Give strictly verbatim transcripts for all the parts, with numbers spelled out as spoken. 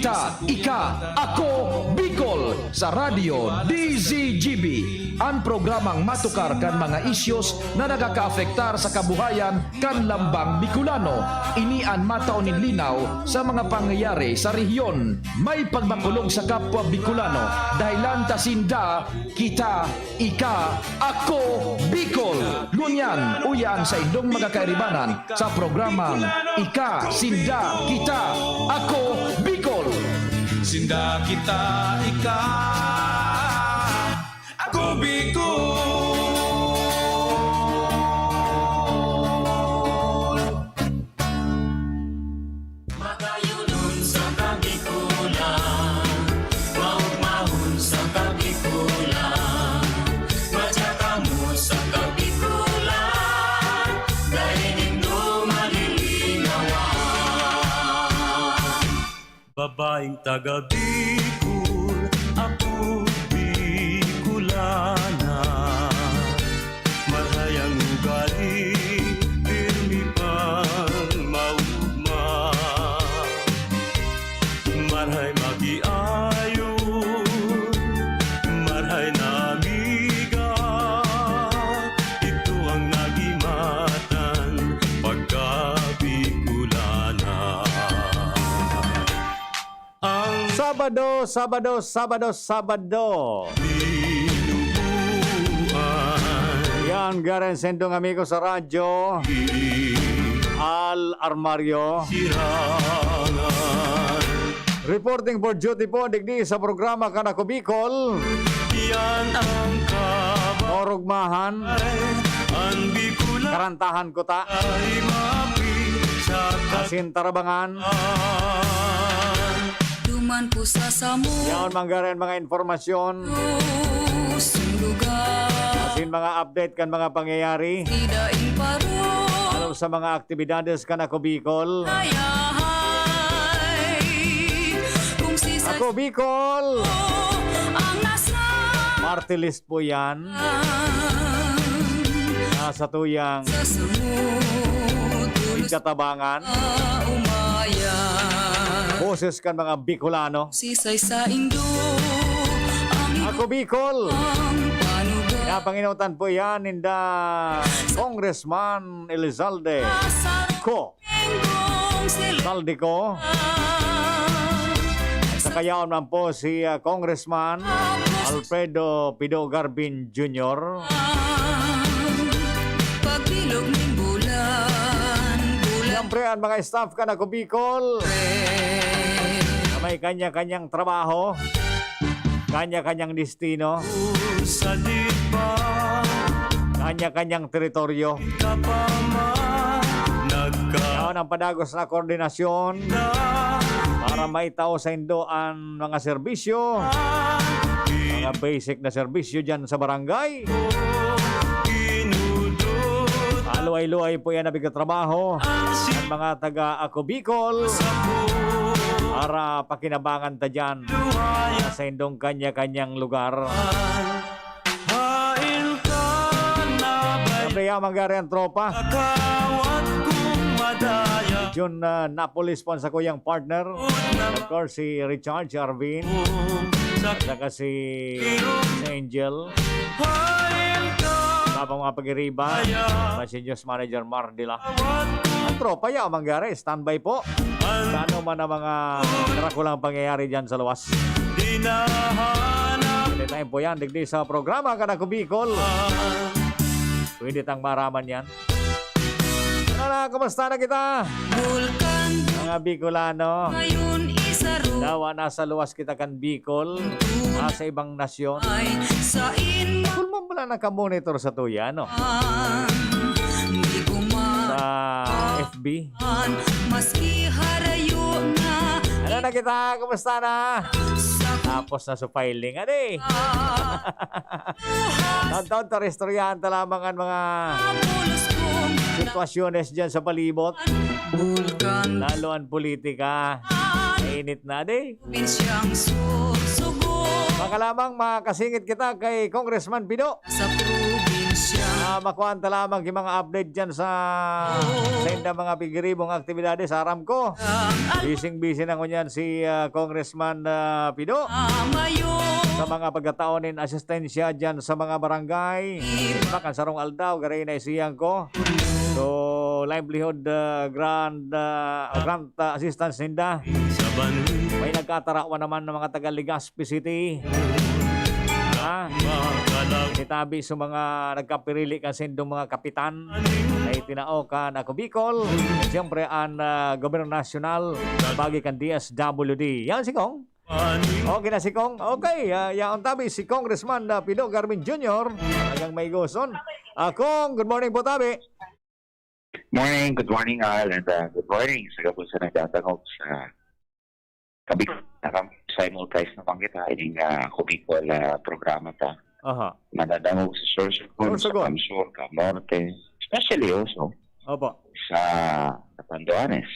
Kita, Ika, Ako, Bicol, sa Radyo D Z G B. An programang matukar kan mga isyos na nagakaapektar sa kabuhayan kan lambang Bicolano. Ini an matao nin linaw sa mga pangyayari sa rehiyon. May pagmakulog sa kapwa Bicolano, dahelan ta sinda, kita, ika, ako, Bicol. Ngunyan, uya an saindong mga kairibanan sa programang Ika, Sinda, Kita, Ako, Bicol. Sinda, kita, ika, ako, Bicol. Makayonon sa Kabikulan, maugmahon sa Kabikulan, matsaka mo sa Kabikulan, dai nindo malilinawan. Babaeng taga Bicol, ako Bicolana. Marhay ang ugali, pirmi pang maugma. Marhay makiayon, marhay na amiga. Ito ang nagimatan pagka Bicolana. Ang Sabado, Sabado, Sabado, Sabado. Binubuan. Yan, garen sendong amigo sa radyo. Di Al Armario. Sirangan. Reporting for duty po, digdi sa programa Kan Ako Bicol. Yan ang kabay. Orugmahan. Ang Bicolano. Karantahan kuta. Ay mapi sa Asin tarabangan. Duman po sa samo. Yaon manggaren mga impormasyon. Kusong lugar. Asin mga update kan mga pangyayari. Di daing paro. Lalo sa mga aktibidades kan Ako Bicol. Ayahay. Kung si Ako Bicol. Ang nasa. Party list po yan. Nasa tuyang Sa samot, tulos ikatabangan. Umaya. Boses kan mga Bicolano. Sisay sa indo. Ang Ako Bicol. Ang panuga. Napanginotan po yan ninda Congressman Elizalde Co. Saldico. At sa kayaon man po si, ah, Congressman Alfredo Pido Garbin Junior. Pagbilog ning bulan, bulan. Siyempre, ang mga staff kan Ako Bicol. Na may kanya-kanyang trabaho. Kanya-kanyang destino. Sa di pa. Kanya-kanyang teritoryo. Ka pa man nagka- Yaon ang padagos na koordinasyon para maitao saindo an mga serbisyo, mga basic na serbisyo dyan sa barangay. Kinudot. Luway-luway po yan na bigatrabaho ang mga taga Ako Bicol para pakinabangan ta dyan sa indong kanya-kanyang lugar. Hain ka na ba? Siyempre, yaon manggari ang tropa. Kakawat kong madaya. Jun, ah, Napolis po ang sakuyang partner. Of course, si Richard, si Arvin, at saka si, si Angel. Hain ka. Wala pang mga pag-iriba. Kaya. Mas si News Manager Mar Dila. Ang tropa, yaon manggari, standby po. Sa ano man ang mga drakulang pangyayari dyan sa luwas. Dinahanap. Anytime po yan, digdi sa programa Kan Ako Bicol. Pwede tang maraman yan. Ano na, kumusta na kita? Bulkan. Mga Bicolano. Ngayon, isa ro. Dawa, nasa luwas kita kan Bicol. Nasa ibang nasyon. Ay, sa in- Bicol man pala nakamonitor sa tuya, no? Di ko ma- Sa F B. Maski harayo na. Ano na kita? Kumusta na? Sa Tapos na sa filing. Ano eh? Taon-taon, taristoryahan ta lamang ang mga Mapulos kong sitwasyones dyan sa palibot. Bulkan. Lalo ang politika. Mainit na, di? Probinsyang Sorsogon. Baka lamang makasingit kita kay Congressman Pido. Sa probinsya. Na Ah, makuhaan ta lamang yung mga update dyan sa, sa inda mga pigiribong aktibidades. Aram ko, bising-busy na ngunyan si, ah, Congressman, ah, Pido sa mga pagkataon nin asistensya dyan sa mga barangay. Iba kan sarong aldaw, gari na isiyang ko. So, livelihood, ah, grant, ah, grant, ah, assistance ninda. May nagkatarawan naman ng mga taga Legazpi City. Ha? Tinitabi sa mga nagkapirili kan sindong mga kapitan na itinao kan Ako Bicol. Siyempre, ang, ah, Gobyerno Nasyonal, pagi kan D S W D. Yan si Kong. Okay na si Kong. Okay, ah, yaon tabi si Congressman, ah, Pido Garmin Junior. Talagang may guson. Ah, Kong, good morning po tabi. Morning, good morning all, and uh, good morning sa gabos na nagdadangog sa kabi. Nakam-, simulcast naman kita, ining uh, Kubikol uh, programa ta. Aha. Nadadangog sa Sorsogon, sa Sorsogon. Kamsur, Kamorte, especially also Opo. sa Catanduanes.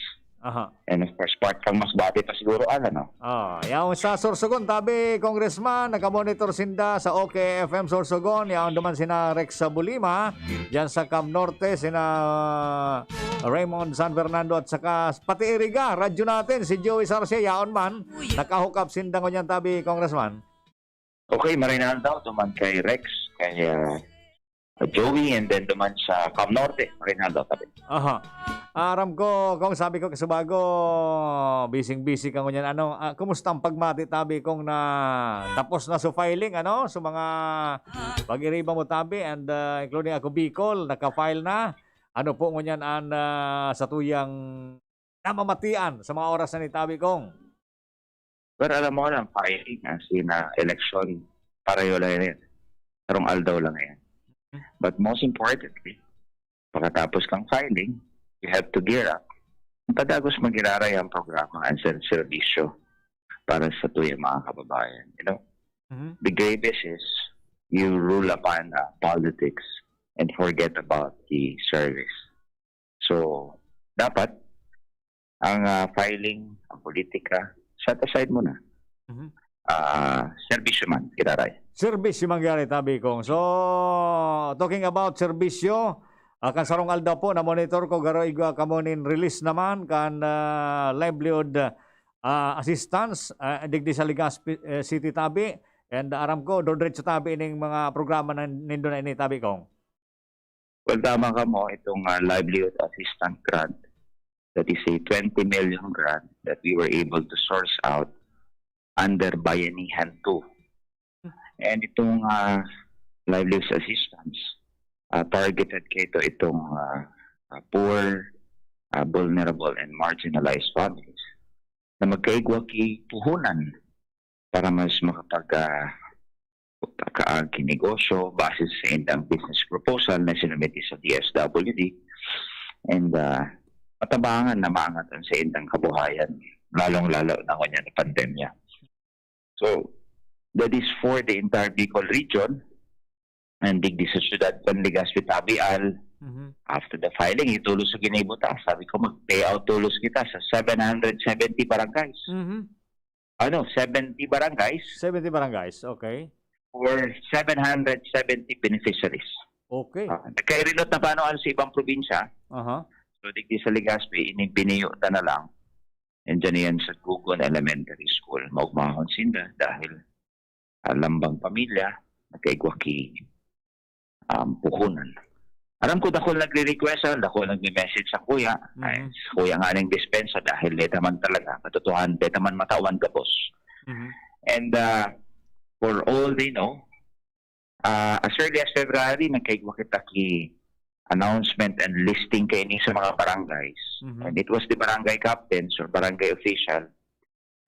Aha. And of course, part kang Masbate pa siguro, Alan, no? Ah, yaon sa Sorsogon, tabi, Congressman, nakamonitor sinda sa O K F M Sorsogon, yaon duman sina Rex Bulima, dyan sa Cam Norte, sina Raymond San Fernando, at saka pati Iriga, radyo natin, si Joey Sarcia, yaon man, nakahukap sinda ngunyan, tabi, Congressman. Okay, maray na aldaw, duman kay Rex, kay uh, Joey, and then duman sa Cam Norte, maray na aldaw, tabi. Aha. Aram ko, Kong, sabi ko kasubago, bising-busy ka ngunyan. Ano, ah, kumusta ang pagmati, tabi, Kong, na tapos na sa filing, ano? Sa mga pag-iriba mo, tabi, and ah, including Ako Bicol, naka-file na. Ano po ngunyan ang ah, sa tuyang namamatian sa mga oras na ni, tabi, Kong? Pero alam mo lang, filing, as in, uh, election, pareho lang yan. Karong aldaw lang yan. But most importantly, pagkatapos kang filing, you have to gear up. Ang padagos magiraray ang programa, ang ser- serbisyo para sa tuyang mga kababayan. You know, Mhm. the gravest is you rule upon uh, politics and forget about the service. So, dapat, ang uh, filing, ang politika, set aside muna. Mhm. Uh, serbisyo man, giraray. Serbisyo man giraray, tabi, Kong. So, talking about serbisyo, ah, kan sarong aldaw po, na-monitor ko, garo igwa kamo nin release naman kan ah, livelihood ah, assistance ah, digdi sa Legazpi eh, City, tabi. And aram ko, dodretso tabi ining mga programa na nindo na ini, tabi, Kong. Well, tama ka mo, itong uh, livelihood assistance grant, that is a twenty million grant that we were able to source out under Bayanihan two. And itong uh, livelihood assistance, uh, targeted kay ito itong uh, uh, poor, uh, vulnerable, and marginalized families na magkaigwa ki puhunan para mas makapag uh, kaag kinegosyo base sa indang business proposal na sinumiti sa D S W D. And uh, matabangan na maangat ang sa indang kabuhayan, lalong-lalo na ngunyan na pandemya. So, that is for the entire Bicol region. And digdi sa syudad kan Legazpi, Tabial, Mhm. after the filing, itulos sa ginibo ta. Sabi ko, mag-payout tulos kita sa seven hundred seventy barangays. Mhm. Ano, seventy barangays seventy barangays, okay. for seven hundred seventy beneficiaries. Okay. Uh, nagkairinot na paano ano sa ibang probinsya. Aha. So, digdi sa Legazpi, inibiniyo ta na lang. And dyan yan sa Gugon Elementary School. Maugmahon sinda dahil uh, lambang pamilya, nagkaigwa ki um, puhunan. Aram ko, dakol nagre-request, ah, dakol nagme-message sa kuya. Ay, Mhm. sa kuya nga ning dispensa dahil deta man talaga, katotohan, deta man matawan gabos. Mhm. And uh, for all they know, uh, as early as February, nagkaigwa kita ki announcement and listing kaini sa mga barangays. Mhm. And it was the barangay captains or barangay official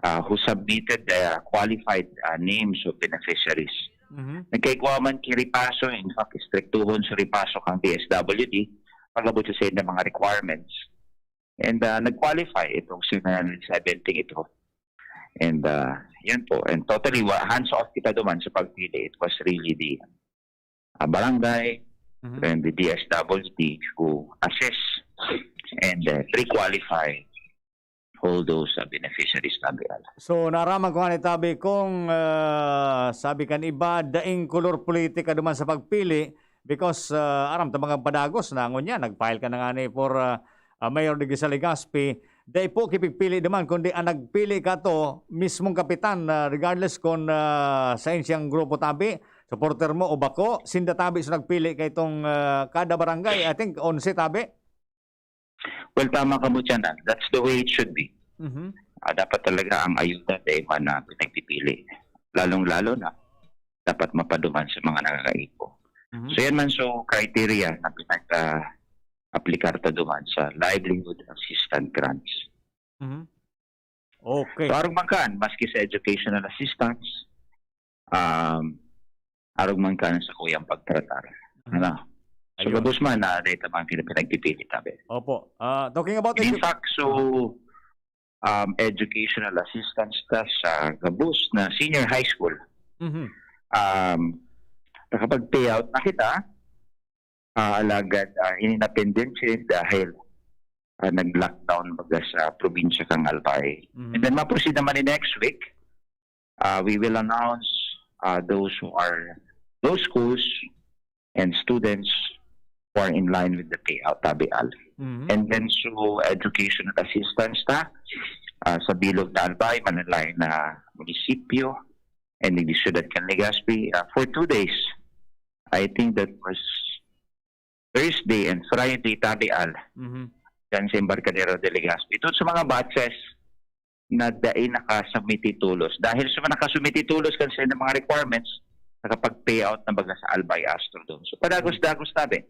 uh, who submitted the qualified uh, names of beneficiaries. Mhm. Nagkaigwa man ki ripaso, in fact, istriktuhon sa ripaso kang D S W D, pag-abot sa said na mga requirements. And uh, nag-qualify itong seven hundred seventy ito. And uh, yun po. And totally, wa- hands off kita duman sa pagpili. It was really the uh, barangay Mhm. and the D S W D who assess and uh, pre-qualify all those uh, beneficiaries, Gabriel. So, naraman ko nga ni Tabi kung ah, sabi kan iba, daing kolor politika duman sa pagpili, Because, ah, aram ta mga padagos na ngunyan, nag-file ka na nga ni for, ah, ah, Mayor digdi sa Legazpi, dai po kipigpili duman, kundi ang nagpili kato, mismong kapitan, ah, regardless kung, ah, sain siyang grupo tabi, supporter mo o bako, sinda tabi sa nagpili kay itong, ah, kada barangay, I think, onse tabi? Well, tama ka mo dyan. Ah. That's the way it should be. Mhm. Ah, dapat talaga ang ayuda dai man na pinagpipili. Lalong-lalo na, dapat mapaduman sa mga nangangaipo. Mhm. So yan man so criteria na pinag-aplikar ta duman sa livelihood assistance grants. Mhm. Okay. So arog man kan, maski sa educational assistance, um, arog man kan sa kuyang pagtratar. Mhm. Ano? So Ayun. gabos man na dahil tamang pinagpipili tabi. Opo. Ah, talking about In edu- fact, so um, educational assistance ta sa gabos na senior high school. Mhm. Um, nakapag-payout na kita, ah, alagad uh, ininapendency dahil ah, nag-lockdown baga sa probinsya kang Albay. Mhm. And then maproceed naman in next week, uh, we will announce uh, those who are those schools and students who are in line with the payout, tabi Al. Mhm. And then so educational assistance ta ah, sa bilog na Albay, manalain na munisipyo, and in the Ciudad kan Legazpi uh, for two days. I think that was Thursday and Friday, tabi Al, Mhm. dyan sa Embarcadero de Legazpi. Ito sa mga batches na dai nakasubmiti tolos. Dahil sa mga nakasubmiti tolos kan sa mga requirements, nakapag-payout na baga sa Albay Astrodome. So padagos-dagos tabi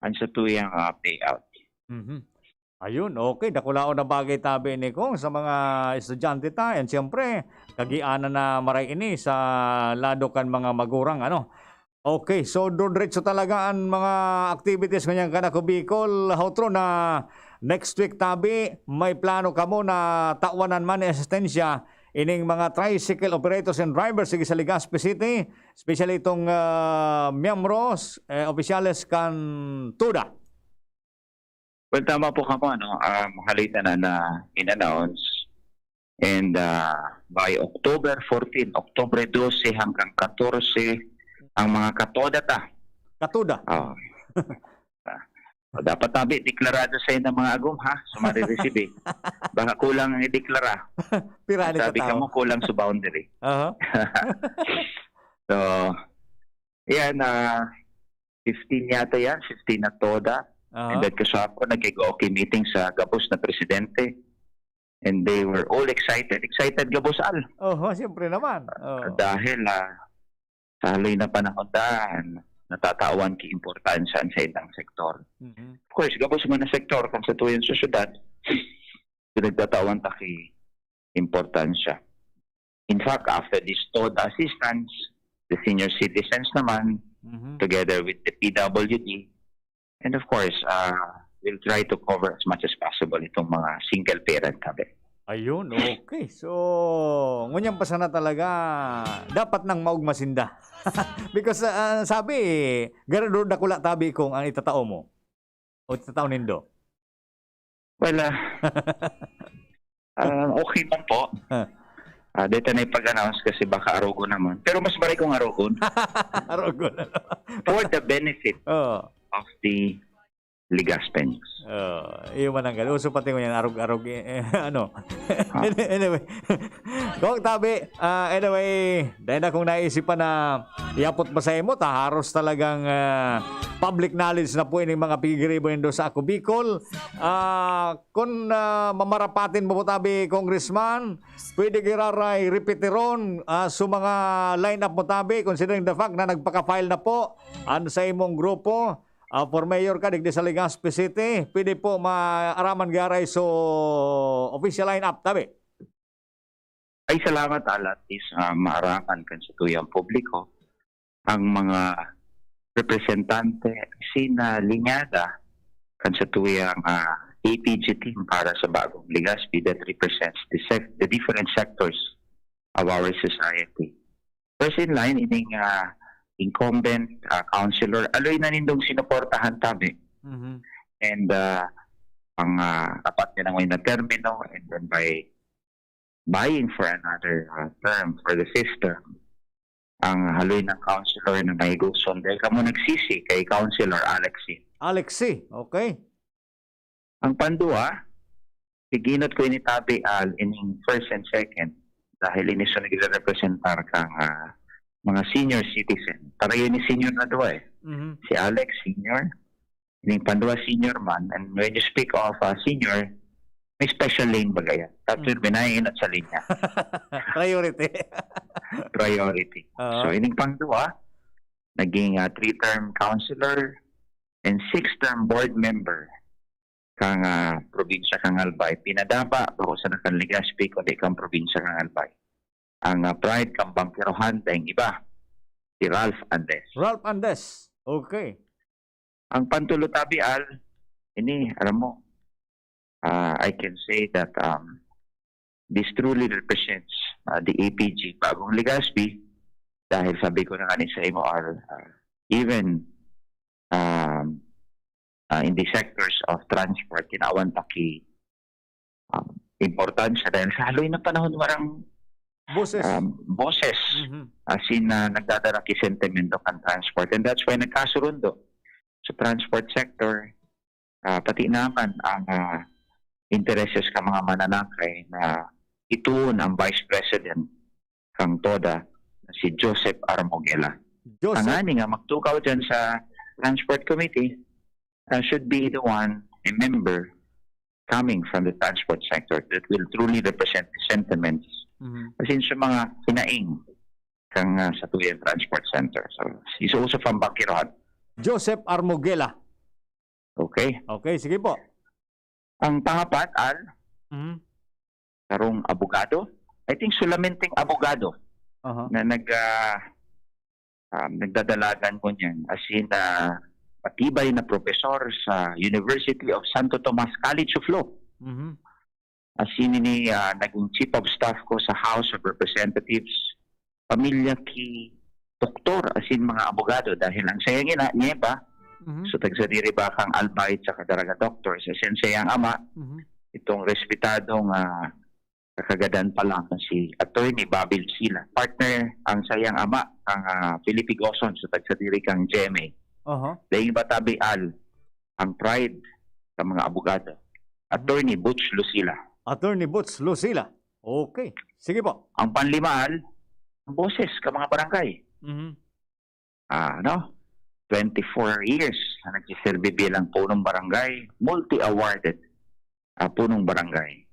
ang sa tuyang ah, payout. Mhm. Ayun, okay. Dakulaon na bagay tabi ni Kong sa mga estudyante ta. And siyempre, kagianan na maray ini sa lado kan mga magurang, ano. Okay, so dodretso talaga ang mga activities ngunyan kan Ako Bicol. Hotro na next week tabi, may plano kamo na tawanan man ni asistensya ining mga tricycle operators and drivers sige sa Legazpi City, especially itong ah, miyembros, eh, opisyales kan TUDA. Well, tama po kamo, ano, um, halita na na in-announce. And uh, by October fourteen, October doce hanggang katorse, ang mga katoda ta. Katuda. Oh. Ah, dapat tabi, deklarado sa ng mga agom, ha? Sa marireceive. Baka kulang ang ideklara. Pira ni Sabi ka katao. Mo, kulang sa boundary. Aha. So, yan, ah, fifteen yata yan, fifteen na toda. Aha. And then kasapon, nagkigo-okay meeting sa gabos na presidente. And they were all excited. Excited gabos, Al. Oho, siyempre naman. Oh. Dahil ah, sa haloy na panahon daan, natatawan ki importansya sa ilang sektor. Mhm. Of course, gabos man na sektor kan sa tuyang sosyedad, pinagtatawan ta ki importansya. In fact, after this TODA assistance, the senior citizens naman, Mhm. together with the P W D, and of course, uh, we'll try to cover as much as possible itong mga single parent tabi. Ayun, okay. So, ngunyan pa sana talaga, dapat nang maugma sinda. Because ah, sabi, ganun dakula tabi kung ang itatao mo. O itatao nindo. Well, ah, ah, okay man po. Ah, dito na ipag-announce kasi baka arugon naman. Pero mas maray kong arugon Arugon. for the benefit Oh. of the Legazpeños. Oh, iyo man ang gal-, uso pati ngunyan, arog-arog, eh, eh, ano. Any- anyway. Kong tabi, ah, anyway, dahil na kung naisipan na iapot pa sa imo, ta haros talagang ah, public knowledge na po ining mga pigiribo nindo sa Ako Bicol. Ah, kung ah, mamarapatin mo po tabi, Congressman, pwede giraray repetiron ah, sa mga lineup mo tabi, considering the fact na nagpaka-file na po ang sa imong grupo. Ah, for mayor ka, digdi sa Legazpi City, pwede po maaraman garay so official lineup, tabi. Ay salamat, Al, at least ah, maaraman kan sa tuyang publiko ang mga representante sina linyada kan sa tuyang ah, A P G team para sa bagong Legazpi that represents the, sec- the different sectors of our society. First in line, ining ah, incumbent ah, councilor, aloy na nindong sinuportahan tabi. Mhm. And uh, ang uh, apat niya na ngayon na termino, and then by buying for another uh, term for the system, ang haloy na councilor na may gusto. Dahil kamo nagsisi kay Councilor Alexi. Alexi, okay. Ang pandua, iginot ko ini tabi, Al, ining first and second. Dahil ini siya nagre-representar kang, ah, mga senior citizen. Para yun ni senior na duwa eh. Mhm. Si Alex, senior. Ining pandua, senior man. And when you speak of, ah, senior, may special lane baga yan. Tapos Mm. binahinat sa linya. Priority. Priority. Oo. So, ining pangduwa, naging, ah, three-term councilor and six-term board member kang, ah, probinsya kang Albay. Pinadapa, bako sa kan Legazpi, kundi kang probinsya kang Albay. Ang, ah, pride kang bangkerohan, daing iba, si Ralph Andes. Ralph Andes. Okay. Ang pantulo tabi, Al, ini, alam mo, ah, I can say that, um, this truly represents, ah, the A P G Bagong Legazpi. Dahil sabi ko na nga ni sa imo, Al, ah, even, um, ah, in the sectors of transport, tinawan ta ki, um, importansya dahil sa haloy na panahon warang, Boses. um, boses. Mhm. As in, ah, nagdadala ki sentimento kan transport. And that's why nagkasurundo sa transport sector, ah, pati naman ang, ah, intereses ka mga mananakay na ituon ang Vice President kang TODA na si Joseph Armoguela. Joseph. Ang ani nga magtukaw dyan sa Transport Committee, ah, should be the one, a member coming from the transport sector that will truly represent the sentiments Mhm. as in sa mga hinaing kang, ah, sa Tuyan Transport Center. So, isuuso pang bangkirohan. Joseph Armoguela. Okay. Okay, sige po. Ang pangapat, Al, Mhm. sarong abogado. I think solamente abogado Aha. na nag, ah, um, nagdadalagan ko niyan. As in, ah, matibay na professor sa University of Santo Tomas College of Law. Mhm. As in, ini, ah, naging chief of staff ko sa House of Representatives. Pamilya ki doktor, as in, mga abogado. Dahil ang sayang ina, niya ba? Mhm. So, tagsadiri ba kang Albay at saka Daraga Doctors? As in, sayang ama, Mhm. itong respetadong, ah, kakagadan pa lang na si Attorney Babil Sila. Partner ang sayang ama, ang, ah, Felipe Goson, so tagsadiri kang G M A. Aha. Dahil ba tabi, Al, ang pride sa mga abogado? Attorney Butch Lucila. Attorney Butch Lucila. Okay. Sige po. Ang panlima, Al, ang boses ka mga barangay. Mhm. Ah, no? Twenty-four years na nagsiserbi bilang punong barangay, multi-awarded, ah, punong barangay.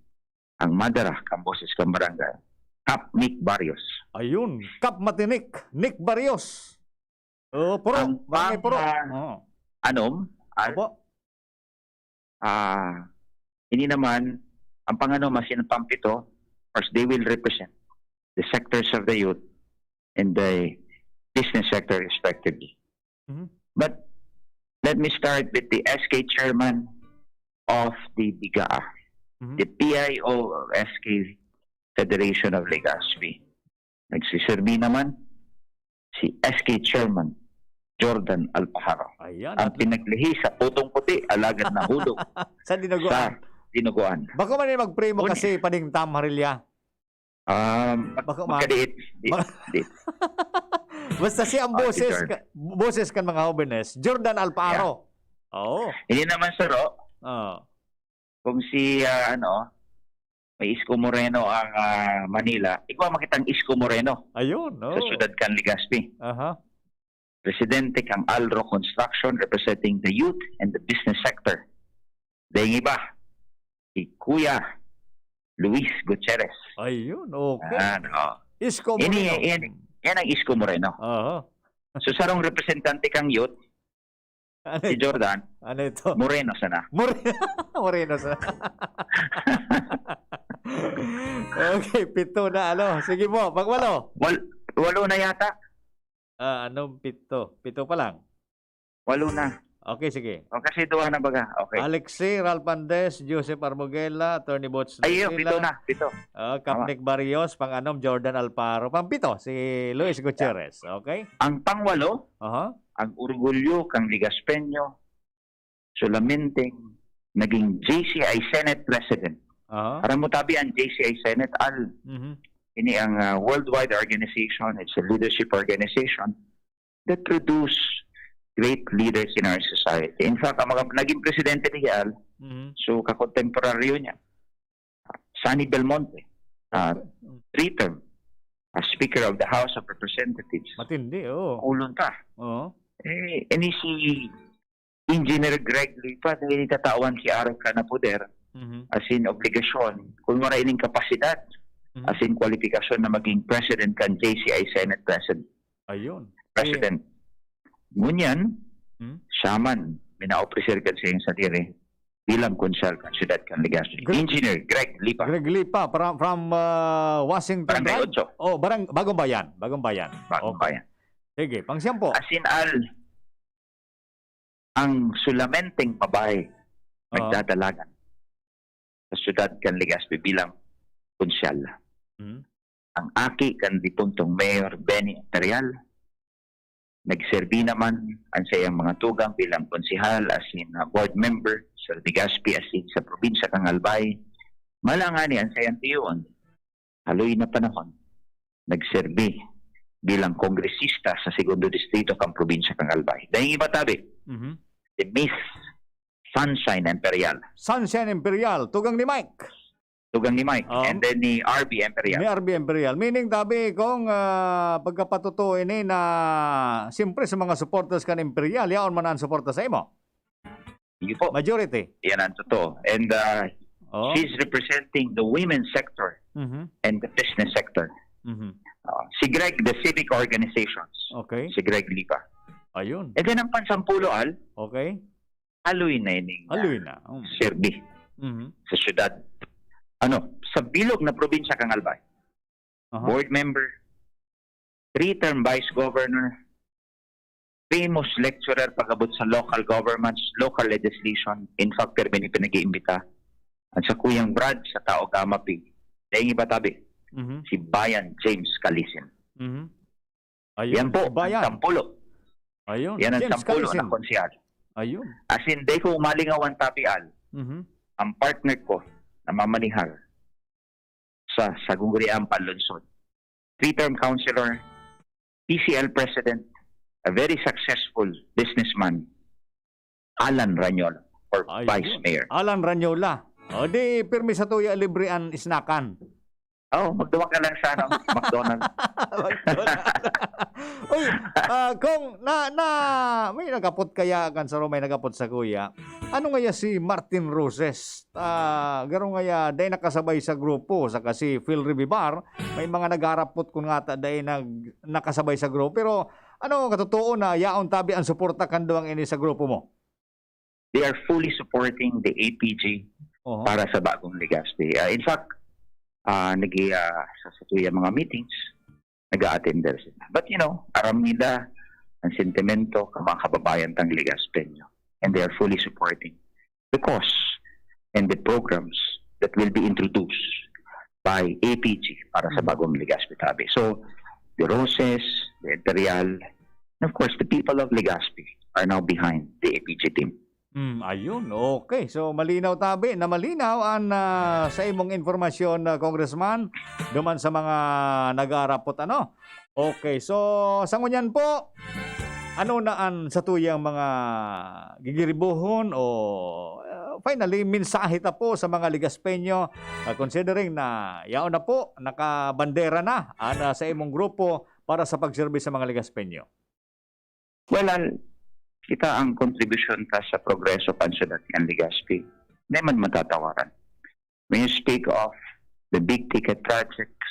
Ang madara, ang boses kang barangay, Kap Nick Barrios. Ayun, Kap Matinik, Nick Barrios. Oh, Puro, Ang Barangay Puro. pang, ah, Oo. anom, Al, Opo. ah, ini naman, ang pangano, masin ang pampito, of course, they will represent the sectors of the youth and the business sector respectively. Mhm. But let me start with the S K chairman of the BIGAA, Mhm. the P I O of S K Federation of Legazpi. Nagsiserbi naman si S K chairman Jordan Alpajaro. Ayan, Ang at pinaglihi sa putong puti, alagad nahulog Sa dinuguan. sa dinuguan. Bako man yung magprimo Uni- kasi pading Tam Harilya. Um, Bako man. magkadiit. Di, Bak- di. Basta siya ang Ah, si boses, Jordan. ka, boses kan mga hobenes, Jordan Alparo. Oo. Hindi naman, sir, oh. Oo. Kung si, ah, ano, may Isko Moreno ang, ah, Manila, ikaw makitang Isko Moreno Ayun, sa oo. syudad kan Legazpi. Aha. Presidente kang Alro Construction representing the youth and the business sector. Daing iba, si Kuya Luis Gutierrez. Ayun, okay. Yan, oh. Isko Ini, Moreno. yan, yan ang Isko Moreno. Aha. So, sarong representante kang youth, Ano si ito? Jordan, Ano ito? Moreno sana. More-, Moreno sana. Okay, pito na, ano. Sige po, pagwalo. Wal-, walo na yata. Ah, anong pito? Pito pa lang. Walo na. Okay, sige. O, kasi duwa na baga. Okay. Alexi Ralph Andes, Joseph Armoguela, Attorney Boots Ay, iyo, Lucila, pito na, pito. ah, Tama. Kapnik Barrios, pang-anom, Jordan Alparo, pang-pito, si Luis Gutierrez. Okay? Ang pangwalo, Aha. ang orgulyo kang Ligaspeño, solamente naging J C I Senate President. Aha. Aram mo tabi ang J C I Senate, Al? Mhm. ini ang, ah, worldwide organization, it's a leadership organization that produce great leaders in our society. In fact, ang mga naging presidente ni Al, Mhm. so kakontemporaryo niya, Sonny Belmonte, ah, three-term as Speaker of the House of Representatives. Matindi, oo. Ulon ka. Oo. Eh, ini si Engineer Greg Lipa, dahil tatawan si Arang ka na poder, Mhm. as in obligasyon, kung wala ining kapasidad, Mhm. as in kwalifikasyon na maging president kan J C I Senate President. Ayun. President. Ngunyan, Hmm? siya man, minaopreser kan sa iyong sadiri bilang konsehal kan siyudad kan Legazpi. Greg- Engineer Greg Lipa, Greg Lipa, from, from uh, Washington Barangay Drive? Otso. Oh, barang, Bagong Bayan. Bagong Bayan. Bagong Okay. Bayan. Sige, pang siyampu. As in, Al, ang sulamenteng babae Oo. nagdadalagan sa siyudad kan Legazpi bilang konsehal. Hmm? Ang aki kan dipuntong Mayor Benny Imperial, nagserbi naman ang sayang mga tugang bilang konsehal, as in, uh, board member sa Legazpi, as in, sa probinsya kan Albay. Malangani ang sayang tiyon, haloy na panahon, nagserbi bilang kongresista sa Segundo Distrito kan probinsya kan Albay. Dahil iba tabi, Mhm. si Miss Sunshine Imperial, Sunshine Imperial, tugang ni Mike. tugang ni Mike, Oo. and then ni R B Imperial. Ni R B Imperial. Meaning, tabi, kung ah, pagkapatotoo ini na, siyempre, sa mga supporters kan Imperial, yaon man ang suporta sa imo. Iyo po. Majority. Yan ang totoo. And uh, Oh. she's representing the women's sector Mhm. and the business sector. Mhm. Uh, si Greg, the civic organizations. Okay. Si Greg Lipa. Ayun. And then ang pansampulo, Al, Okay. haloy na ining uh, Haloy na. Mm. serbi Mhm. sa syudad. Ano, sa bilog na probinsya kan Albay. Aha. Board member, three-term vice governor, famous lecturer pag-abot sa local governments, local legislation. In fact, pero pinag-iimbita. At sa Kuyang Brad, sa Tao Gama P. Dahil iba tabi, Mhm. si Bayan James Calisin. Mhm. Ayun. Yan po, Bayan. ang sampulo. Ayun. Yan ang James sampulo Calisin. na konsehal. Ayun. As in, di ko malingawan tabi, Al. Mhm. Ang partner ko na mamanihar sa Sagungrian Panlungsod, three-term councilor, P C L president, a very successful businessman, Alan Ranyola, or Ayun. Vice Mayor. Alan Ranyola. O di, pirmi sa tuya libre an isnakan. Oh, magduwa ka lang sa ano, McDonald's. Uy, ah, kung na, na, may nagapot kaya kan sa may nagapot sa kuya. Ano ngaya si Martin Roses? Ah, garo ngaya, dai nakasabay sa grupo, saka si Phil Revivar, may mga nagarapot kun ngata dai nag, nakasabay sa grupo. Pero ano, katotoo na yaon tabi ang suporta kan duwang ini sa grupo mo? They are fully supporting the A P G Oho. para sa bagong Legazpi. Ah, in fact, ah, nag, ah, sa, sa tuya mga meetings, nag-a-attend sila. But you know, aram nila ang sentimento ng mga kababayan tang Legazpeño. And they are fully supporting the cause and the programs that will be introduced by A P G para sa Mm. bagong Legazpi tabi. So, the Roses, the Imperial, and of course, the people of Legazpi are now behind the A P G team. Mm, ayun. Okay. So, malinaw tabi na malinaw an, ah, sa imong impormasyon, ah, Congressman, duman sa mga nag-aarapot, ano? Okay. So, sa ngunyan po, ano na an satuyang mga gigiribohon o, ah, finally, mensahe ta po sa mga Legazpeño, ah, considering na yaon na po, nakabandera na, ah, na sa imong grupo para sa pagserbi sa mga Legazpeño? Well, Al, kita ang kontribusyon ta sa progreso kan syudad kan Legazpi. Di man matatawaran. When you speak of the big ticket projects,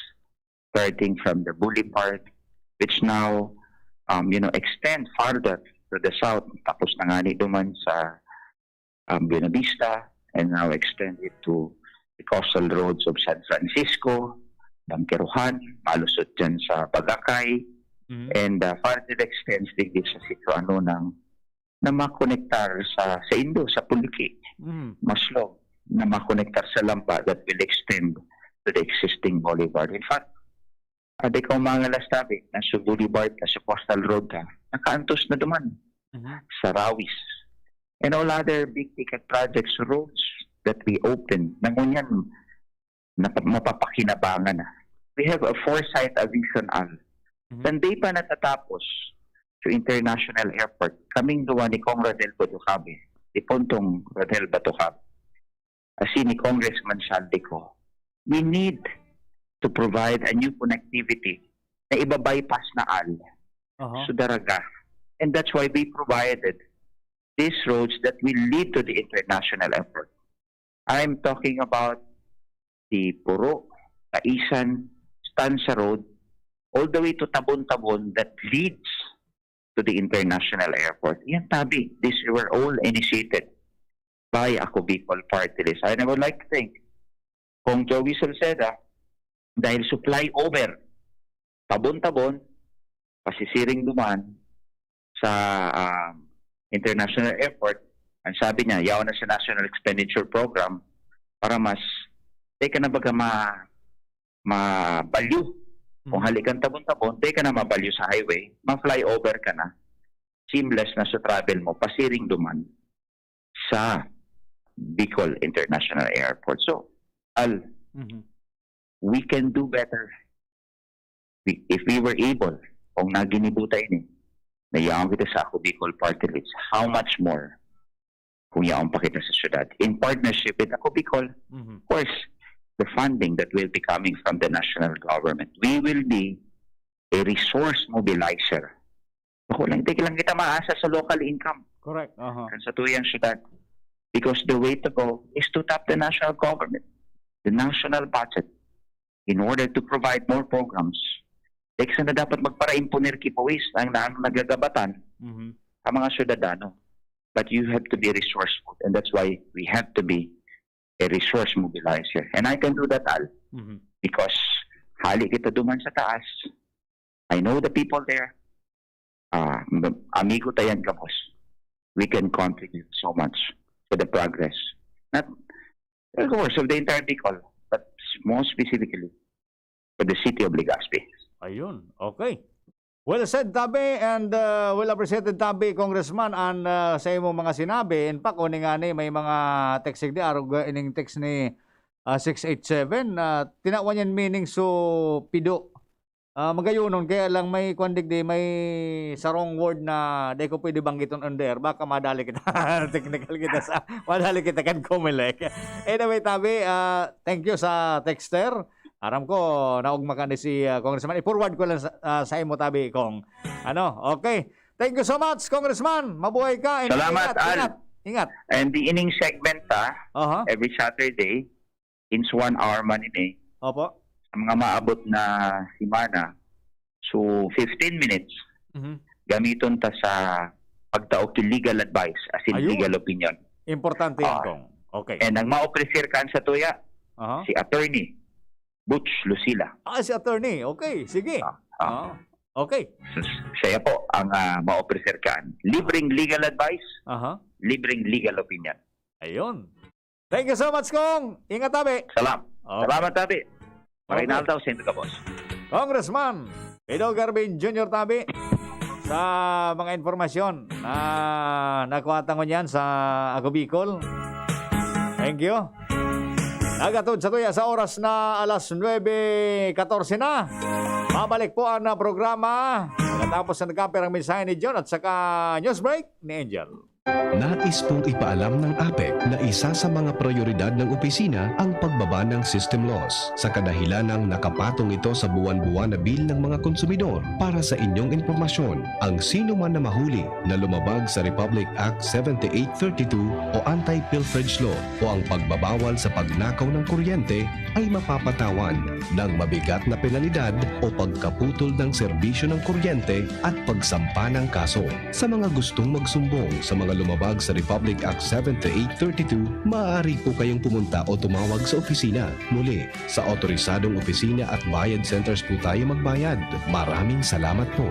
starting from the Boulevard, which now, um, you know, extend farther to the south, tapos na nga ni duman sa, um, Buenavista, and now extend it to the coastal roads of San Francisco, Bangkerohan, malusot dyan sa Bagacay, Mhm. and uh, further extends digdi sa Sitio Anunang na makonektar sa, sa Indo, sa Puliki, Mhm. Maslog, na makonektar sa Lampa that will extend to the existing boulevard. In fact, adi ka mga lastabi, na sa boulevard, na sa coastal road ka, nakaantos na duman Mhm. sa Rawis. And all other big ticket projects, roads that we open, na ngunyan, na mapapakinabangan na. We have a foresight, a vision, Al. Mhm. Sa hindi pa natatapos sa international airport, kaming duwa ni Cong Rodel Batucabe, ni Pontong Rodel Batucabe, asin ni Congressman Saldico, we need to provide a new connectivity na iba-bypass na, Al, Aha. sa Daraga. And that's why we provided these roads that will lead to the international airport. I'm talking about the Puro, Kaisan, Stanza Road, all the way to Tabon-Tabon that leads to the international airport. Yan, tabi, these were all initiated by Ako Bicol Party List. And I would like to thank Cong Joey Salceda dahil supply over Tabon-Tabon, pasisiring duman sa, um, international airport. Ang sabi niya, yaon na sa National Expenditure Program para mas, di ka na baga ma-, mabalyo. Kung Mm. hali kang Tabon-Tabon, di ka na mabalyo sa highway, ma-flyover ka na. Seamless na sa travel mo, pasiring duman sa Bicol International Airport. So, Al, Mhm. we can do better. We, if we were able, kung naginibo ta ini, na yaon kita sa Ako Bicol Party List, how much more kung yaon pa kita sa syudad? In partnership with Ako Bicol, Mhm. of course, the funding that will be coming from the national government, we will be a resource mobilizer. Ako lang, di lang kita maasa sa local income Correct. Aha. kan satuyang syudad. Because the way to go is to tap the national government, the national budget, in order to provide more programs. Di sana dapat magpara-imponer ki pawis ang, ang nagagabatan Mhm. ang mga syudadano. But you have to be resourceful, and that's why we have to be a resource mobilizer. And I can do that, Al, Mhm. because hali kita duman sa taas. I know the people there. Ah, amigo ta yan gabos. We can contribute so much to the progress. Not, of course, of the entire Bicol, but more specifically for the city of Legazpi. Ayun, okay. Well said, Tabi, and, uh, well appreciated, Tabi, Congressman, an, uh, sa imong mga sinabi. In fact, uni nga ni, may mga text digdi, arog, uh, ining text ni, uh, six eight seven, uh, tinawan yan meaning so pido. Ah, magayonon, kaya lang may kwan digdi, may sarong word na di ko pwede banggiton on the air. Baka madali kita, technical kita sa, madali kita kan Comelec. Anyway, Tabi, ah, thank you sa texter. Aram ko, naugma ka ni si, ah, Congressman. I-forward ko lang sa, ah, sa imo, Tabi, kung ano. Okay. Thank you so much, Congressman. Mabuhay ka. And Salamat, ingat, Al. Ingat, ingat. And the ining segment, ah, Aha. every Saturday, in one hour man ini, Opo. sa mga maabot na semana, so fifteen minutes, Mhm. gamiton ta sa pagtao ki legal advice, as in Ayun. legal opinion. Importante yan, Ah. Kong. Okay. And ang ma-offer kan satuya, Aha. si Attorney Butch Lucila. Ah, si Attorney. Okay, sige. Ah, ah. Ah, okay. S-, siya po ang, ah, ma-offer kan. Libreng legal advice, Aha. libreng legal opinion. Ayun. Thank you so much, Kong. Ingat, Tabi. Salam-, Okay. salamat, Tabi. Okay. Marinal daw, Sendo Gabos. Congressman Edo Garvin Junior, Tabi, sa mga impormasyon na nakuha ta ngunyan sa Ako Bicol. Thank you. Nagatod satuya sa oras na alas nuebe katorse na. Mabalik po ang, ah, programa pagkatapos na nagkapirang mensahe ni John at saka news break ni Angel. Nais pong ipaalam ng APEC na isa sa mga prayoridad ng opisina ang pagbaba ng system loss, sa kadahilanang nakapatong ito sa buwan-buwan na bill ng mga konsumidor. Para sa inyong impormasyon, ang sino man na mahuli na lumabag sa Republic Act seventy-eight thirty-two o Anti-Pilferage Law o ang pagbabawal sa pagnakaw ng kuryente ay mapapatawan ng mabigat na penalidad o pagkaputol ng serbisyo ng kuryente at pagsampa ng kaso. Sa mga gustong magsumbong sa mga lumabag sa Republic Act seventy-eight thirty-two, maaari po kayong pumunta o tumawag sa opisina. Muli, sa otorisadong opisina at bayad centers po tayo magbayad. Maraming salamat po.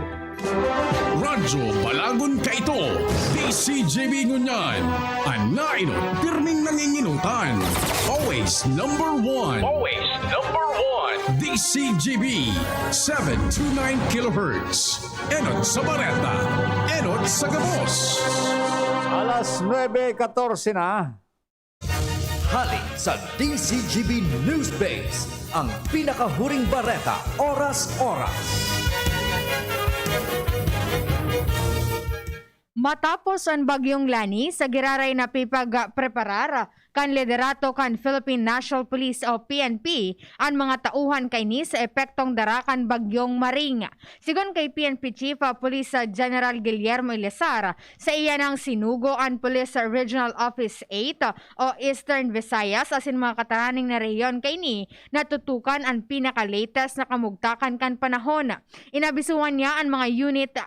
Radyo Balagon kaito, D C G B ngunyan. An naenot, pirming nanginginutan. Always number one. Always number one. D C G B, seven two nine kilohertz. Enot sa Bareta, enot sa gabos. Alas nuebe katorse na. Hali sa D Z G B Newsbase, ang pinakahuring bareta, oras-oras. Matapos an Bagyong Lani, sa giraray na pipagpreparar kan liderato kan Philippine National Police o P N P an mga tauhan kaini sa epektong dara kan Bagyong Maring. Sigon kay P N P Chief, ah, Police, ah, General Guillermo Ilesar, sa iya nang sinugo an Police Regional Office eight o Eastern Visayas asin mga kataraning na rehiyon kaini na tutukan an pinaka-latest na kamugtakan kan panahon. Inabisuhan niya an mga unit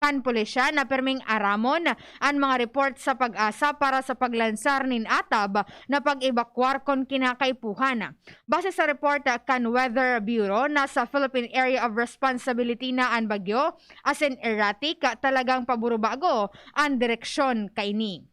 kan pulisya na pirming aramon an mga report sa PAGASA para sa paglansar nin atab na pag-ebakwar kun kinakaipuhan. Base sa report kan Weather Bureau, nasa Philippine Area of Responsibility na an bagyo, asin erratic, talagang paburubago an direksyon kaini.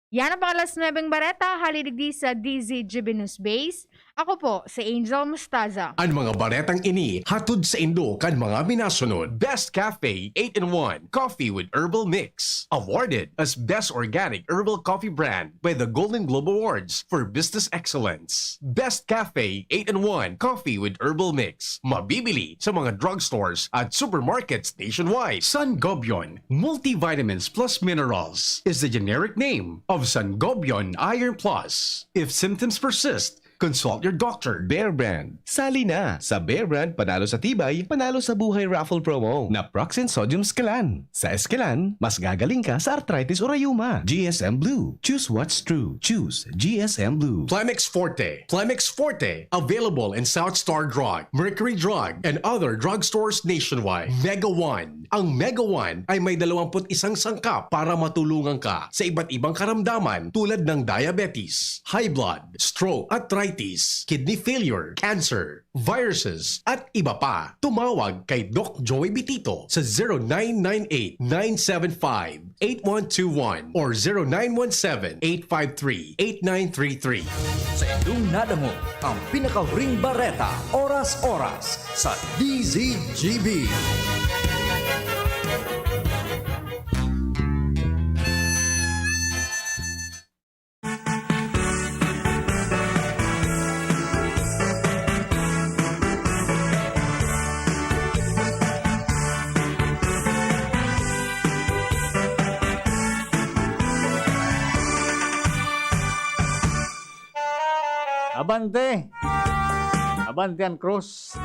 Yan ang mga alas nuebeng bareta, hali digdi sa D Z G B Newsbase. Ako po, si Angel Mustaza. An mga baretang ini hatod saindo kan mga minasunod. Best Cafe eight-in-one Coffee with Herbal Mix. Awarded as Best Organic Herbal Coffee Brand by the Golden Globe Awards for Business Excellence. Best Cafe eight-in-one Coffee with Herbal Mix. Mabibili sa mga drugstores at supermarkets nationwide. Sangobion Multivitamins Plus Minerals is the generic name of Sangobion Iron Plus. If symptoms persist, consult your doctor. Bear Brand. Sali na sa Bear Brand Panalo sa Tibay, Panalo sa Buhay Raffle Promo. Naproxen Sodium Escalan. Sa Escalan, mas gagaling ka sa arthritis o rayuma. G S M Blue. Choose what's true. Choose G S M Blue. Plemex Forte. Plemex Forte. Available in South Star Drug, Mercury Drug, and other drugstores nationwide. Mega One. Ang Mega One ay may dalawampu't isang sangkap para matulungan ka sa iba't ibang karamdaman tulad ng diabetes, high blood, stroke, arthritis, kidney failure, cancer, viruses, at iba pa. Tumawag kay Doc Joey Bitito sa zero nine nine eight, nine seven five, eight one two one or zero nine one seven, eight five three, eight nine three three. Sa indong nadangog ang pinakahuring bareta, oras-oras sa D Z G B. Abante! Abante an krus!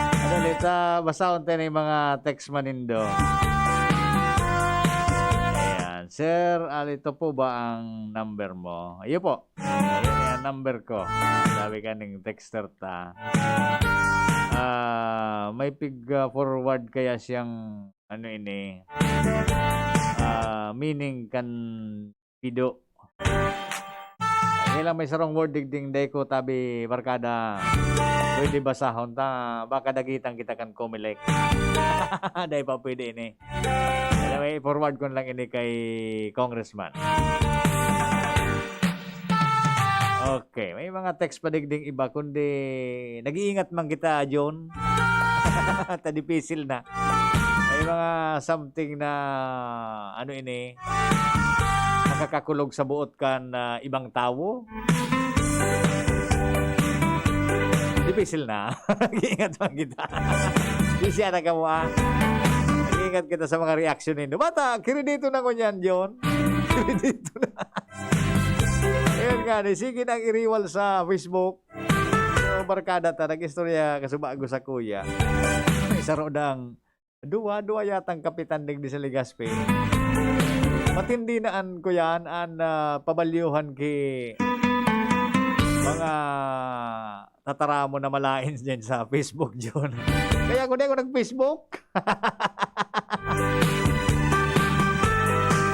Ano ulit, ah, basahon tayo ng mga text man nindo. Ayan. "Sir, alito po ba ang number mo?" Iyo po. Ayan, yan, number ko. Sabi ka ning texter ta. Ah, may pig, ah, forward kaya siyang ano ini, ah, meaning kan pido. Kaya lang may sarong word digding dai ko tabi barkada. Pwede basahon ta, baka dagitan kita kan Comelec. Dai pa pwede ini. Anyway, forward ko na lang ini kay Congressman. Okay, may mga text pa digding iba, kundi nag-iingat man kita, John. Ta dipisil na. May mga something na, ano ini, nakakakulog sa buot kan, ah, ibang tawo. Dipisil na. Nag-iingat man kita. Di siya nagkamuha. Nag-iingat kita sa mga reaksyon nindo. Bata, kiridito na ko niyan, John. Kiridito na. Ayun nga, ni sige nang iriwal sa Facebook. So, barkada ta, nag-istorya kasubago sa kuya. May saro dang duwa, duwa yatang kapitan digdi sa Legazpi. Matindi na an, kuya, an, ah, pabalyuhan ki mga tataramon na malain diyan sa Facebook, John. Kaya ako, di ako nag-Facebook.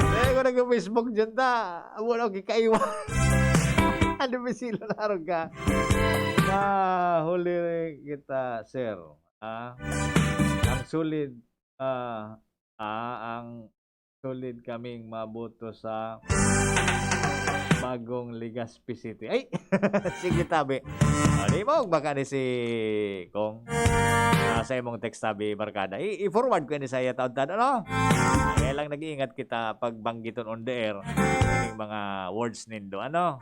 Kaya ako nag-Facebook diyan, ta. Wala akong kikaiwan. Ano ba sila na araw ka? Mahuli kita, sir. Ah, ang solid, ah, ah, ang solid kaming maboto sa bagong Legazpi City. Ay! Sige, tabi. Ah, di mo, baka ni si Kong. Ah, sa imong text, tabi, barkada. I-, i-forward ko ni sa iya taon-taon, ano? Kaya lang nag-iingat kita pag banggiton on the air. mga words nindo, ano?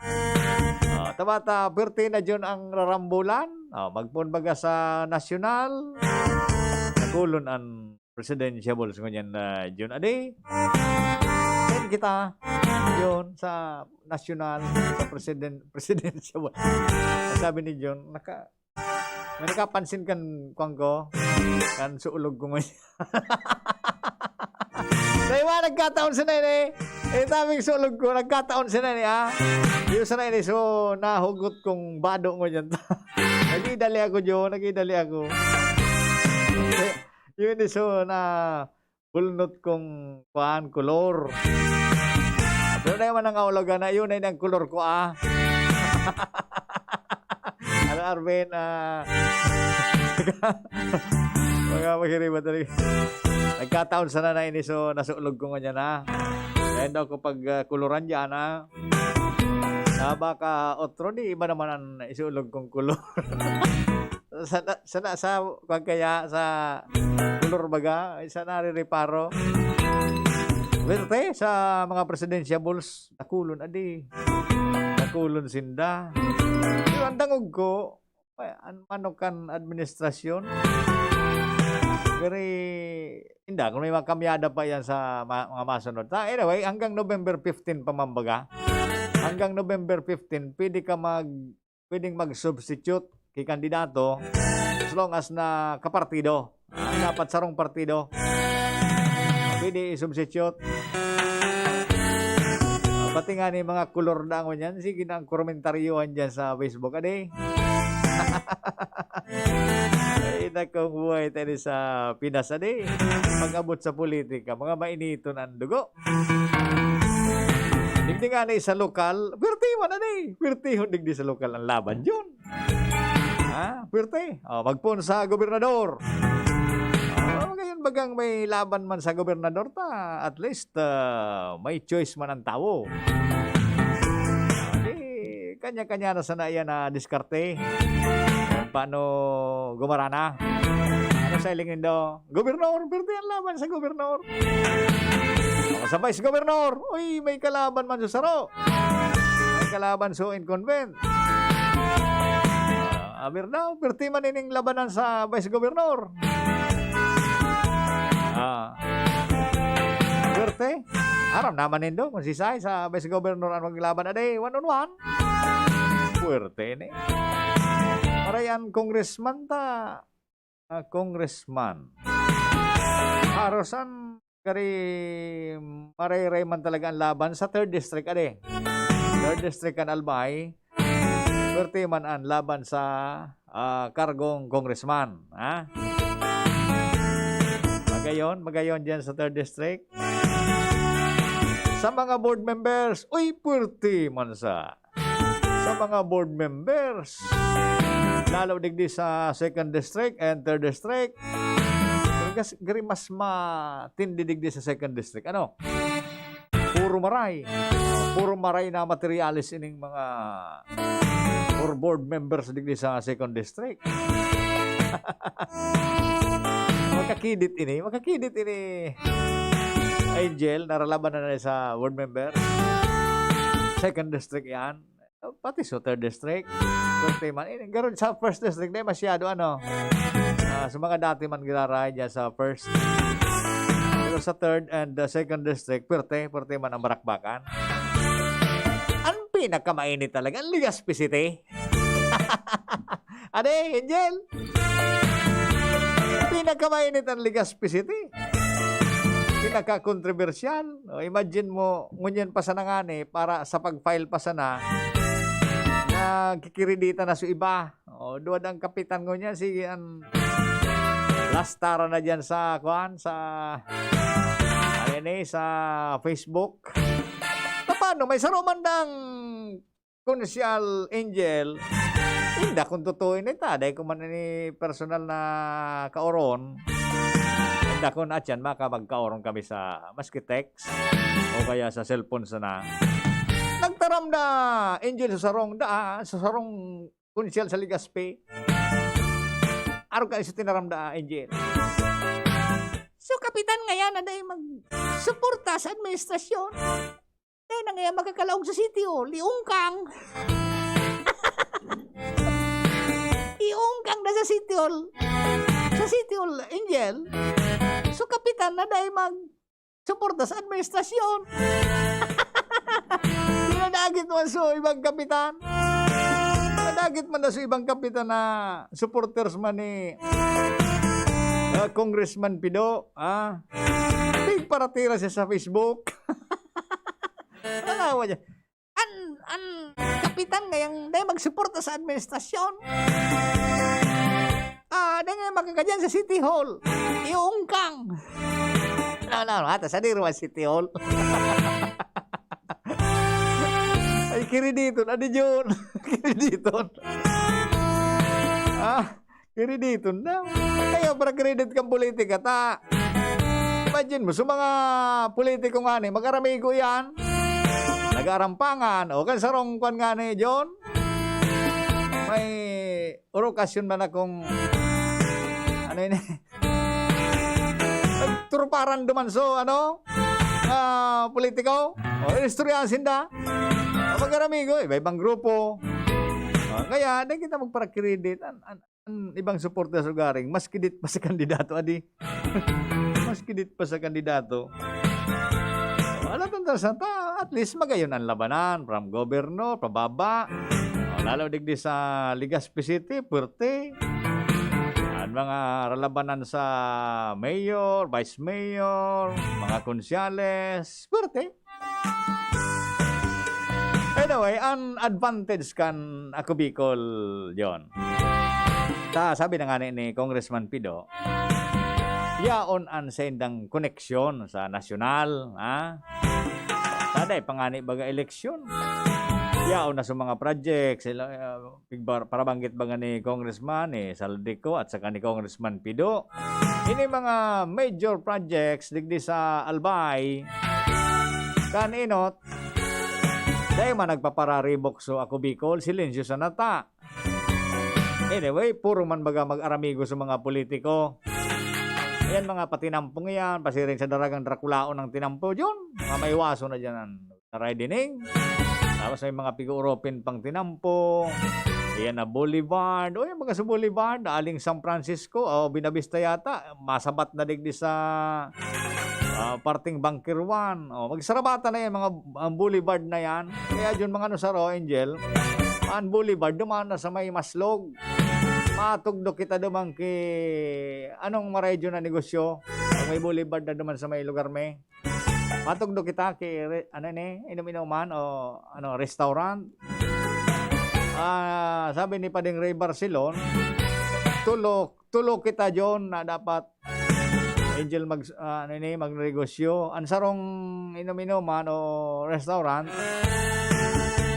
Oh, tabata, pwerte na Jun ang rarambulan. Oh, magpoon baga sa nasyonal. Nakulon ang presidential balls ngunyan na Jun. Adi, send kita, Jun, sa nasyonal, sa presiden-, presidential balls. Sabi ni Jun, naka-, may nakapansin kan, kwan ko, kan suulog ko ngayon. Sa iba, nagkataon sana ini. Eh, tabing suulog ko, nagkataon sana ini, ah. Yung sana ini, so, nahugot kong bado ngunyan. Nagidali ako, Jo, nagidali ako. Eh, yun, eh, so, na bulnot kong, kuan, kolor. Pero na naman ang kaulagan na, yun na yun ang kolor ko, ah. Ano, Arvin, ah, mga mahiriba talaga. Nagkataon sana na ini, so, nasuulog ko ngunyan, ha. Kaya daw ko pag, ah, kuluran dyan, ha. Na baka otro, di iba naman ang isuulog kong kulor. Sa, sa, sa, sa, kwan kaya, sa kulor baga, ay, sa narireparo. Pwerte, sa mga presidential balls, nakulon, adi. Nakulon sinda. Pero ang dangog ko, ay, an-, ano kan administrasyon? Gari, hindi, kung may mga kamyada pa yan sa ma-, mga masunod. Ta-, anyway, hanggang November fifteen pa man baga. Hanggang November fifteen, pwede ka mag-, pwedeng mag-substitute ki kandidato as long as na kapartido. Ah, dapat sarong partido. Pwede i-substitute. Ah, pati nga ni mga kolor na ako niyan, sige na ang komentaryohan dyan sa Facebook, adi. Ay, nakong buhay tayo sa Pinas, adi. Pag-abot sa politika, mga mainiton ang dugo. Digdi nga ni sa lokal, pwerte man, adi. Pwertehon digdi sa lokal ang laban, Jun. Ha? Pwerte. Oh, magpoon sa gobernador. Oh, ngayon bagang may laban man sa gobernador ta, at least, ah, may choice man ang tawo. Di, kanya-kanya na sana yan na diskarte. Paano gumarana? Ano sa hiling nindo? Gobernador, pwerte ang laban sa gobernador. O, sa vice governor, uy, may kalaban man sa saro. May kalaban sa incumbent. Ah, aber daw, pwerte man ining labanan sa vice governor. Ah. Pwerte. Aram naman nindo kung si Sai sa vice governor ang maglaban. Ade, one on one. Pwerte ni. Maray an congressman ta. Ah, congressman. Haros an kari marayray man talaga ang laban sa third district, ade. Third district kan Albay. Pwerte man ang laban sa, ah, kargong congressman, ha? Magayon, magayon diyan sa third district. Sa mga board members, uy, pwerte man sa, sa mga board members. Lalo digdi sa second district and third district. Pero gas-, gari mas matindi digdi sa second district. Ano? Puro maray. Puro maray na materyales ining mga or board members digdi sa second district. Makakidit ini. Makakidit ini. Angel, naralaban na na sa board member. Second district yan. Pati sa third district. Pwerte man. Eh, garod sa first district, di masyado, ano. Ah, sa mga dati man giraray dyan sa first. Pero sa third and the second district, pwerte, pwerte man ang barakbakan. Ang pinakamainit talaga, ang Legazpi City. Ade, Angel? Pinakamainit ang Legazpi City. Pinaka-kontrobersyal. O, imagine mo, ngunyan pa sana ngani, para sa pag-file pa sana, nagkikiridita na sa iba. O, duwad ang kapitan ngunyan, sige, ang lastara na dyan sa, kuan, sa, ano yan eh, sa Facebook. Paano? May saro man dang Konsyal Angel, inda kung totoo ini ta, dai ko man ini personal na kaoron. Inda kung atyan, maka magkaoron kami sa maski text o kaya sa cellphone sana. Nagtaram na Angel sa sarong da, sa sarong konsyal sa Legazpi. Arog ka sa tinaram da, Angel. So, kapitan ngayan na dai magsuporta sa administrasyon. Dai na ngaya makakalaog sa City Hall. Iungkang. Iungkang na sa City Hall. Sa City Hall, Angel. So, kapitan na dai mag-suporta sa administrasyon. Dinadagit man so ibang kapitan. Nadagit man na so ibang kapitan na supporters man ni, ah, Congressman Pido, ah. Pigparatira siya sa Facebook. Ano na niya? An, an kapitan ngayang dai magsuporta sa administrasyon. Ah, dai nga makakadyan sa City Hall. Iungkang. No, no, no. Ata sa diri man City Hall. Ay, kirediton. Adi John. Kirediton. Ah, kirediton na. Kaya para credit kang politika, ta. Imagine mo, sa mga politiko nga ni, mag-aramigo yan. Nag-arampangan. O, kan sarong kwan nga ni, John. May orokasyon man akong, ano yun, nagturuparan duman so, ano, ah, politiko. O, istoryahan sinda. O, mag-aramigo, iba-ibang grupo. O, kaya, di kita magpara-credit. An, an, an ibang suporta sa ugaring, mas kidit pa sa kandidato, adi. Mas kidit pa sa kandidato. Wala tong sa ta, at least magayon ang labanan, from governor, pababa. O, lalo digdi sa Legazpi City, puwerte. Ang mga lalabanan sa mayor, vice mayor, mga konsyales, puwerte. Anyway, an advantage kan Ako Bicol, John. Ta, sabi na nga ni, ni Congressman Pido, yaon an saindang koneksyon sa nasyonal, ha? Ta, dai pa ngani baga eleksyon. Yaon na sa mga projects, ila-, ah, pigbar-, parabanggit baga ni Congressman, ni Zaldy Co at saka ni Congressman Pido. Ini mga major projects digdi sa Albay, kan enot, dai man nagpapararibok so Ako Bicol, silensyo sana ta. Anyway, puro man baga mag-aramigo sa mga politiko. Ayan, mga patinampong yan, pasiring sa daragang Draculaon ang tinampo, John. Mga maiwaso na dyan ang Naray dining. Tapos may mga pig-uuropin pang tinampo. Ayan na, Boulevard. O, yung mga sa Boulevard, aling San Francisco, o, Buenavista yata, masabat na digdi sa, ah, parting Bunker One. O, magsarabatan na yan, mga, ang Boulevard na yan. Kaya dyan, mga ano, saro, Angel, ang Boulevard, duman na sa may Maslog. Matugdo kita duman ki, anong maray dyan na negosyo? Ang may Boulevard na duman sa may lugar may. Matugdo kita ki re-, ano ni, inom-inoman o, ano, restaurant. Ah, sabi ni Pading Ray Barcelon, "Tulo, tulo kita, John, na dapat, Angel, mag-, ah, ano ni, magnegosyo." Ang sarong inom-inoman o restaurant,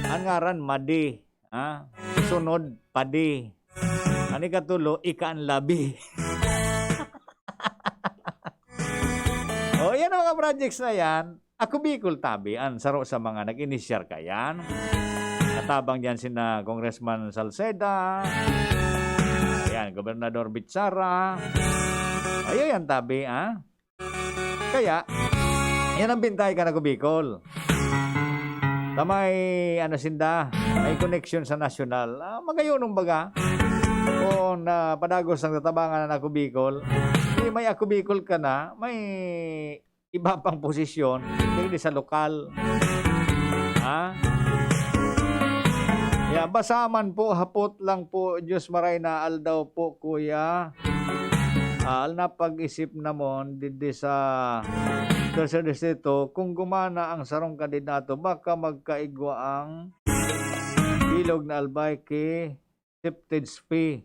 ang ngaran, Madi. Ha? Sunod, Padi. Ang ikatulo, Ika ang Labi. O, yan ang mga projects na yan. Ako Bicol tabi, ang saro sa mga nag-inisyar kayan. Katabang diyan sina Congressman Salceda, ayan, Gobernador Bichara. Ayo yan tabi, ah. Kaya, yan ang bintay kan Ako Bicol. Ta may, ano, sinda, may connection sa nasyonal. Ah, magayon baga. Kung, ah, padagos ang tatabangan ng Ako Bicol, di may Ako Bicol ka na, may iba pang posisyon, dili sa lokal. Ha? Ya, basa man po, hapot lang po, Diyos maray na aldaw po, kuya. Ah, al na pag-isip namon, digdi sa Tercer Distrito, kung gumana ang sarong kandidato, baka magkaigwa ang bilog na Albay ki septage fee.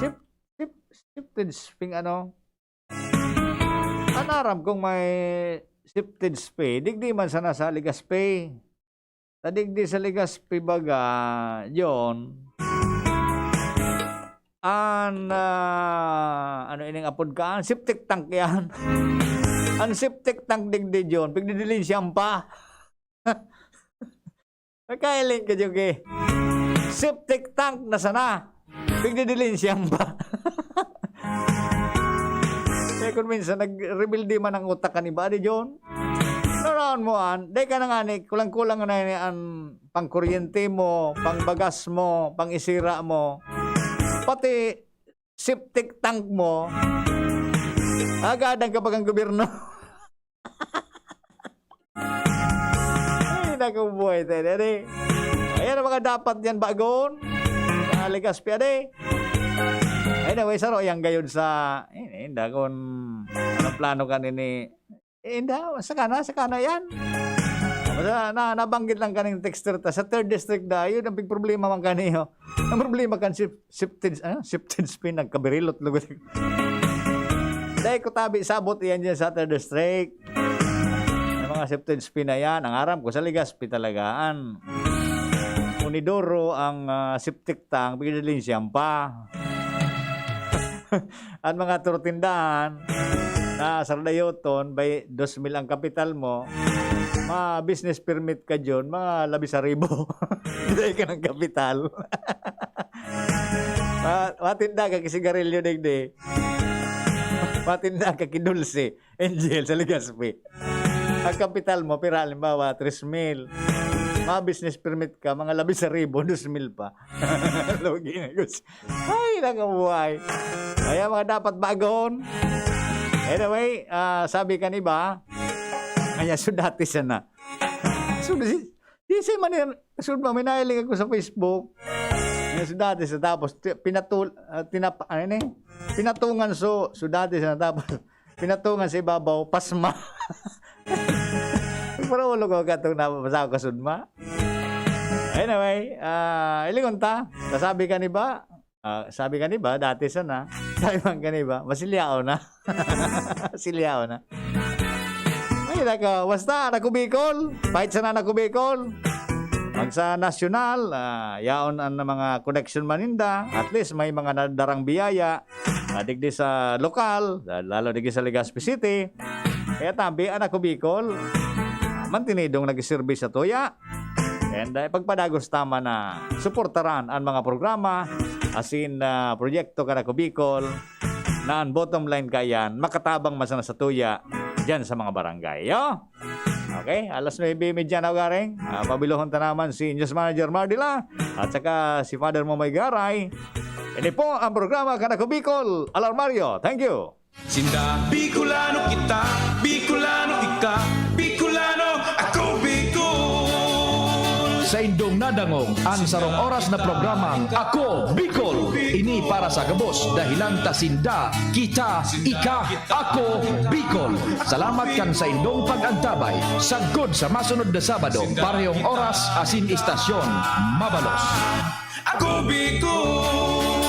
Sep-, sep-, septage fee, ano? An aram kong may septage fee, digdi man sana sa Legazpi. Ta digdi sa Legazpi baga, John, an, ah, ano ining apod ka? An septic tank yan. An septic tank digdi, John, pigdidilinsyahan pa. Nagkailing ka, Jogi. Septic tank na sana. Pigdidilinsyahan pa. Kaya kung minsan, nagrebelde man ang utak kan iba, di, John? Raon mo an, dai ka na ngani, kulang-kulang na ini an pangkuryente mo, pangbagas mo, pangisira mo, pati septic tank mo, agadan ka pa kan gobyerno. Ay, naku, buhay tayo na, eh. Ayan ang mga dapat yan bagon. Sa Legazpi, ade. Anyway, saro, yang gayod sa, eh, inda, kung anong plano ka nini, eh, inda, saka na, saka na yan. Basta na, nabanggit lang kaning texter ta. Sa third district da, yun ang pigproblema man kaniyo. Ang problema kan sip-, sipted, ano? Sipted spin, nagkabirilot lugod. Dahil ko tabi, sabot iyan dyan sa third district. Ang mga sipted spin na yan, ang aram ko sa Legazpi talaga, an Unidoro ang, ah, septic tank, pigdalin siyam pa. An mga turo tindahan na sardayoton, bay dos mil ang kapital mo, ma-business permit ka dyan, mga labis sa ribo. Dai ka ng kapital. Ma-, matinda ka ki sigarilyo digdi. Matinda ka ki dulce. Angel, sa Legazpi. Ang kapital mo, pira, halimbawa, tres mil. Mga business permit ka, mga labis sa ribo, dos mil pa. Lugi na, Gus. Ay, nakabuhay. Kaya mga dapat bagon. Anyway, ah, sabi kan iba, kaya so dati sana. So, di, di siya man yan. So, maminahiling ako sa Facebook. Kaya so dati sa tapos, ti-, pinatul-, ah, tinap-, ano yun eh? Pinatungan so, so dati sa tapos, pinatungan sa ibabaw, pasma. Pero ulo ko katong nabasa ko kasudma. Anyway, ah, ilingon ta, kasabi ka ni ba? Ah, sabi ka ni ba, dati sana. Sabi man ka ni ba, masilyaon na. Silyaon na. Ay, nako, basta, nako Bicol. Fight sana, nako Bicol. Mag sa nasyonal, ah, yaon ang mga connection maninda. At least, may mga nadarang biyaya. Ah, digdi sa lokal, lalo digdi sa Legazpi City. Kaya tabi, an Ako Bicol, mantinidong nagsiserbi sa tuya. And, ah, ipagpadagos ta man na suportaran an mga programa, asin, ah, proyekto kan Ako Bicol, na an bottom line kayan, makatabang man sana sa tuya, dyan sa mga barangay. Yo? Okay, alas nuebe y media na ugaring. Ah, pabilohon ta naman si News Manager Mardila at saka si Father Momoy Garay. Ini po ang programa kan Ako Bicol, Alarmario. Thank you. Sinda, Bicolano kita, Bicolano ika, Bicolano, Ako Bicol. Saindong nadangog an sarong oras na programang Ako Bicol. Ini para sa gabos, dahelan ta sinda, kita, ika, Ako Bicol. Salamat kan saindong pag-antabay. Sagkod sa masunod na Sabado, parehong oras asin istasyon. Mabalos. Ako Bicol.